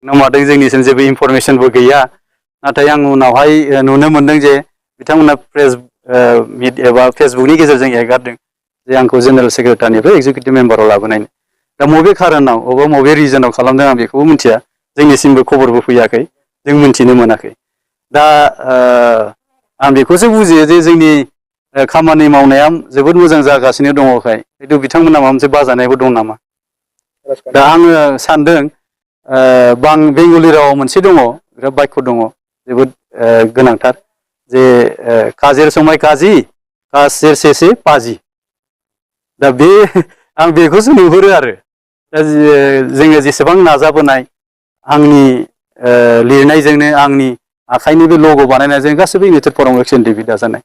नमादों जोंनिसिम जेबो इनफरमेशनबो गैया नाथाय आं उनावहाय नुनो मोनदों जे बिथांमोना प्रेस मिट एबा फेसबुकनि गेजेरजों एगारदों जे आंखौ जेनेरेल सेक्रेटारिनिफ्राय एग्जिकिउटिभ मेम्बाराव लाबोनायनि दा मबे खारनाव अबा मबे रिजनाव खालामदों आं बेखौबो मिथिया जोंनिसिमबो खबरबो फैयाखै जों मिथिनो मोनाखै दा आं बेखौसो बुजियो जे जोंनि खामानि मावनाया जोबोद मोजां जागासिनो दङखाय खिन्थु बिथांमोना माबा मोनसे बाजानायबो दं नामा दा आङो सानदों बेंगलि रावाव मोनसे दङ बिराद बाक्य दङ जोबोद गोनांथार जे काजेर समाय काजी कासेर सेसे पाजी दा बे आं बेखौसो नुहुरो आरो दा जोङो जेसेबां नाजाबोनाय आंनि लिरनायजोंनो आंनि आखाइनि बे लग' बानायनायजों गासैबो इउनाइटेड फराम वर्क साइन्टिफिक दाजानाय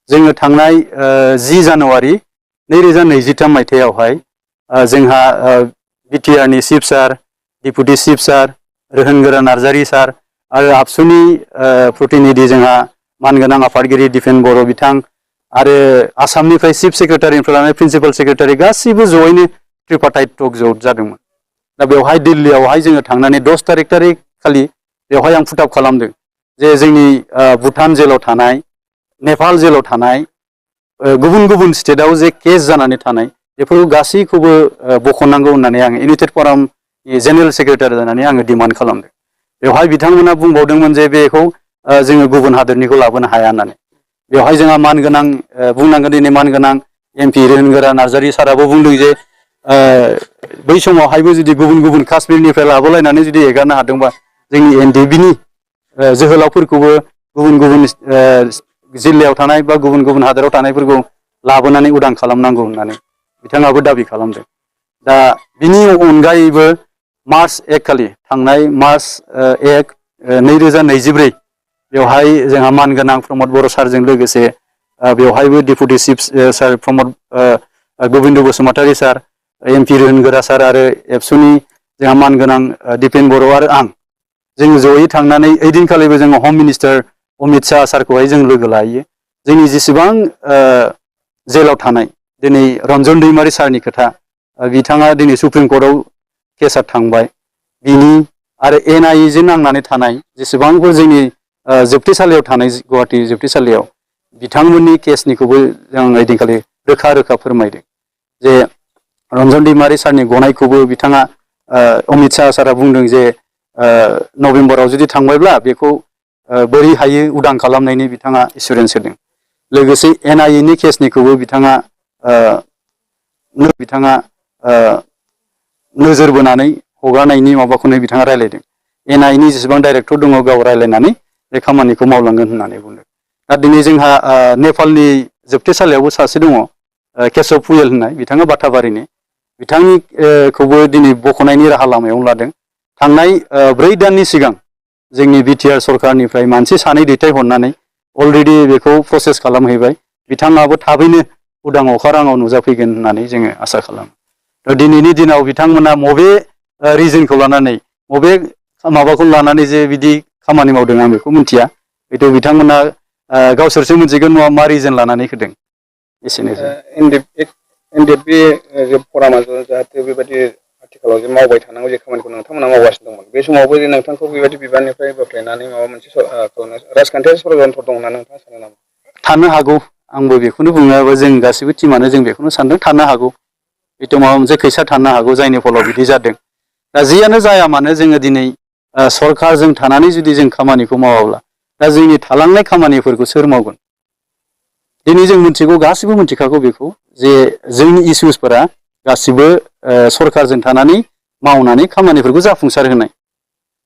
जोङो थांनाय 10 जानुवारि 2023 मायथाइयावहाय जोंहा बिटिआरनि चिफ सार डिपुटि चिफ सार रोहोनगोरा नार्जारि सार आरो आबसुनि प्रतिनिधि जोंहा मानगोनां आफादगिरि दिपेन बर' बिथां आरो आसामनिफ्राय चिफ सेक्रेटारिनिफ्राय लानानै प्रिन्सिपाल सेक्रेटारि गासिबो जयैनो ट्रिपार्टाइट टक जादोंमोन दा बेवहाय दिल्लीयावहाय जोङो थांनानै 10 तारिख खालि बेवहाय आं फुटाप खालामदों जे जोंनि भुटान जेलाव थानाय नेपाल जेलाव थानाय गुबुन गुबुन स्टेटआव जे केस जानानै थानाय बेफोरखौ गासैखौबो बख'नांगौ होननानै आं इउनाइटेड फरामनि जेनेरेल सेक्रेटारि जानानै आङो डिमान्ड खालामदों बेवहाय बिथांमोना बुंबावदोंमोन जे बेखौ जोङो गुबुन हादोरनिखौ लाबोनो हाया होननानै बेवहाय जोंहा मानगोनां बुंनांगोन दिनै मानगोनां एमपि रोहोनगोरा नार्जारि साराबो बुंदों जे बै समावहायबो जुदि गुबुन गुबुन काश्मीरनिफ्राय लाबोलायनानै जुदि एगारनो हादोंबा जोंनि एनडिएफबिनि जोहोलावफोरखौबो गुबुन गुबुन जिल्लायाव थानाय बा गुबुन गुबुन हादोराव थानायफोरखौ लाबोनानै उदां खालामनांगौ होननानै बिथाङाबो दाबि खालामदों दा बिनि अनगायैबो मार्च 1 खालि थांनाय मार्च 1 2024 बेवहाय जोंहा मानगोनां प्रमद बर' सारजों लोगोसे बेवहायबो डिपुटि चिफ सार प्रमद गोविन्द बसुमतारी सार एमपि रोहोनगोरा सार आरो एबसुनि जोंहा मानगोनां दिपेन बर' आरो आं जों जयै थांनानै ओइदिनखालिबो जोङो हम मिनिस्टार अमित शाह सारखौहाय जों लोगो लायो जोंनि जेसेबां जेलाव थानाय दिनै रन्जन दैमारि सारनि खोथा बिथाङा दिनै सुप्रिम कर्टआव केसा थांबाय बिनि आरो एनआईए जों नांनानै थानाय जेसेबांफोर जोंनि जोबथेसालियाव थानाय गुवाहाटी जोबथेसालियाव बिथांमोननि केसनिखौबो जों ओइदिनखालि रोखा रोखा फोरमायदों जे रन्जन दैमारि सारनि गनायखौबो बिथाङा अमित शाह सारा बुंदों जे नभेम्बराव जुदि थांबायब्ला बेखौ बोरै हायो उदां खालामनायनि बिथाङा एसुरेन्स होदों लोगोसे एनआईए नि केसनिखौबो बिथाङा नोजोर बोनानै हगारनायनि माबाखौनो बिथाङा रायलायदों एनआईए नि जेसेबां डाइरेक्टर दङ गाव रायलायनानै बे खामानिखौ मावलांगोन होननानै बुंदों दा दिनै जोंहा नेपालनि जोबथेसालियावबो सासे दङ केशव पुयेल होननाय बिथाङा बाथाबारिनि बिथांनिखौबो दिनै बख'नायनि राहा लामायाव लादों थांनाय 4 दाननि सिगां जोंनि बिटिआर सरकारनिफ्राय मानसि सानै दैथायहरनानै अलरेडि बेखौ प्रसेस खालामहैबाय बिथाङाबो थाबैनो उदां अखाराङाव नुजाफैगोन होननानै जोङो आसा खालामो दिनैनि दिनाव बिथांमोना मबे रिजनखौ लानानै मबे माबाखौ लानानै जे बिदि खामानि मावदों आं बेखौ मिथिया हयथ' बिथांमोना गावसोरसो मिथिगोन मा रिजन लानानै होदों एसेनोसै एनडिएफबि फरामा जाहाथे बेबायदि आथिखालाव जे मावबाय थानांगौ जे खामानिखौ नोंथांमोना मावगासिनो दंमोन बे समावबो जे नोंथांखौ बेबायदि बिबाननिफ्राय बोख्लायनानै माबा मोनसे राजखान्थियारि षड़यन्त्र दं होनना नोंथाङा सानो नामा थानो हागौ आंबो बेखौनो बुङो जों गासिबो टिमानो जों बेखौनो सानदों थानो हागौ हयथ' माबा मोनसे खैसा थानो हागौ जायनि फलाव बिदि जादों दा जियानो जाया मानो जोङो दिनै सरकारजों थानानै जुदि जों खामानिखौ मावाब्ला दा जोंनि थालांनाय खामानिफोरखौ सोर मावगोन दिनै जों मिथिगौ गासिबो मिथिखागौ बेखौ जे जोंनि इसुसफोरा गासिबो सरकारजों थानानै मावनानै खामानिफोरखौ जाफुंसार होनाय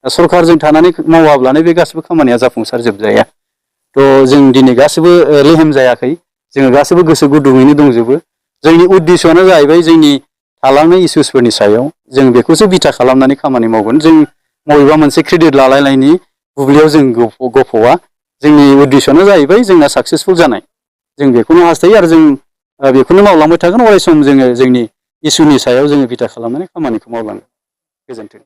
सरकारजों थानानै मावाब्लानो बे गासिबो खामानिया जाफुंसार जोबजाया थ' जों दिनै गासिबो लेहेम जायाखै जोङो गासिबो गोसो गुदुङैनो दंजोबो जोंनि उद्देश्यआनो जाहैबाय जोंनि थालांनाय इसुसफोरनि सायाव जों बेखौसो बिथा खालामनानै खामानि मावगोन जों बबेबा मोनसे क्रेडिट लालायनायनि बुब्लियाव जों गफ'आ जोंनि उद्देश्यआनो जाहैबाय जोंना साक्सेसफुल जानाय जों बेखौनो हास्थायो आरो जों बेखौनो मावलांबाय थागोन अराय सम जोङो जोंनि इसुनि सायाव जोङो बिथा खालामनानै खामानिखौ मावलांगोन गोजोन्थों।